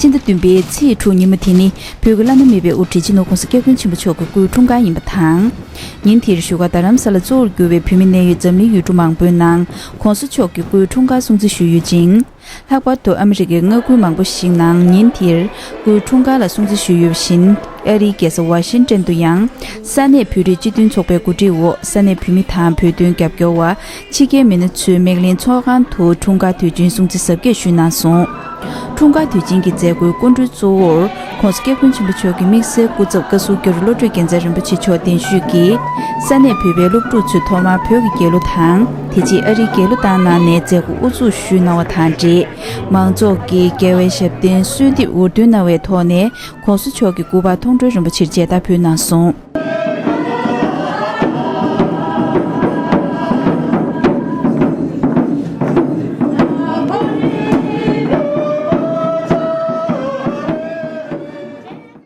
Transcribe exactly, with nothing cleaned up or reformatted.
སྤྱི་ཟླ་བདུན་པའི་ཚེས་དྲུག་ཉིན་མོ་དེ་ནི་བོད་ཀྱི་བླ་ན་མེད་པའི་དབུ་ཁྲིད་སྤྱི་ནོར་༸གོང་ས་༸སྐྱབས་མགོན་ཆེན་པོ་མཆོག་གི་སྐུའི་འཁྲུངས་སྐར་ཡིན་པ་དང་། ཉིན་དེར་བཞུགས་སྒར་རྡ་རམ་ས་ལ་གཙོ་བོར་གྱུར་བའི་བོད་མི་གནད་ཡོད་འཛམ་གླིང་ཡུལ་གྲུ་མང་པོའི་ནང་༸གོང་ས་མཆོག་གི་སྐུའི་འཁྲུངས་སྐར་སྲུང་བརྩི་ཞུས་ཡོད་ཅིང་། ལྷག་པར་དུ་ཨ་མི་རི་ཀའི་མངའ་ཁུལ་མང་པོ་ཞིག་ནང་ཉིན་དེར་སྐུའི་འཁྲུངས་སྐར་ལ་སྲུང་བརྩི་ཞུས་ཡོད་པ་བཞིན། ཨ་རིའི་རྒྱལ་ས་ཝ་ཤིང་ཏན་དུ་ཡང་ས་གནས་བོད་རིགས་སྤྱི་མཐུན་ཚོགས་པའི་གོ་སྒྲིག་འོག་ས་གནས་བོད་མི་དང་བོད་དོན་རྒྱབ་སྐྱོར་བ། ཕྱི་རྒྱལ་མི་སྣ་ཚོས་མེག་ལིན་ཚོགས་ཁང་དུ་འཁྲུངས་སྐར་དུས་ཆེན་སྲུང་བརྩི་གཟབ་རྒྱས་ཞུས་གནང་སོང་། འཁྲུངས་སྐར་དུས་ཆེན་གྱི་མཛད་སྒོའི་སྐུ་མགྲོན་གཙོ་བོར་༸གོང་ས་༸སྐྱབས་མགོན་ཆེན་པོ་མཆོག་གི་དམིགས་བསལ་སྐུ་ཚབ་བཀའ་ཟུར་རྒྱ་རི་བློ་གྲོས་རྒྱལ་མཚན་རིན་པོ་ཆེ་མཆོག་གདན་ཞུས་ཀྱིས། ས་གནས་བོད་པའི་སློབ་ཕྲུག་ཚོས་ཐོག་མར་བོད་ཀྱི་རྒྱལ་གླུ་དང་། དེ་རྗེས་ཨ་རིའི་རྒྱལ་གླུ་བཏང་གནང་ནས་མཛད་སྒོ་དབུ་འཛུགས་ཞུས་གནང་བ་དང་འབྲེལ། མང་ཚོགས་ཀྱིས་རྒྱལ་བའི་ཞབས་བརྟན་གསོལ་འདེབས་འུར་འདོན་གནང་བའི་ཐོག་ནས་༸གོང་ས་མཆོག་གི་སྐུ་པར་མཐོང་གྲོལ་རིན་པོ་ཆེར་མཇལ་དར་ཕུལ་གནང་སོང་།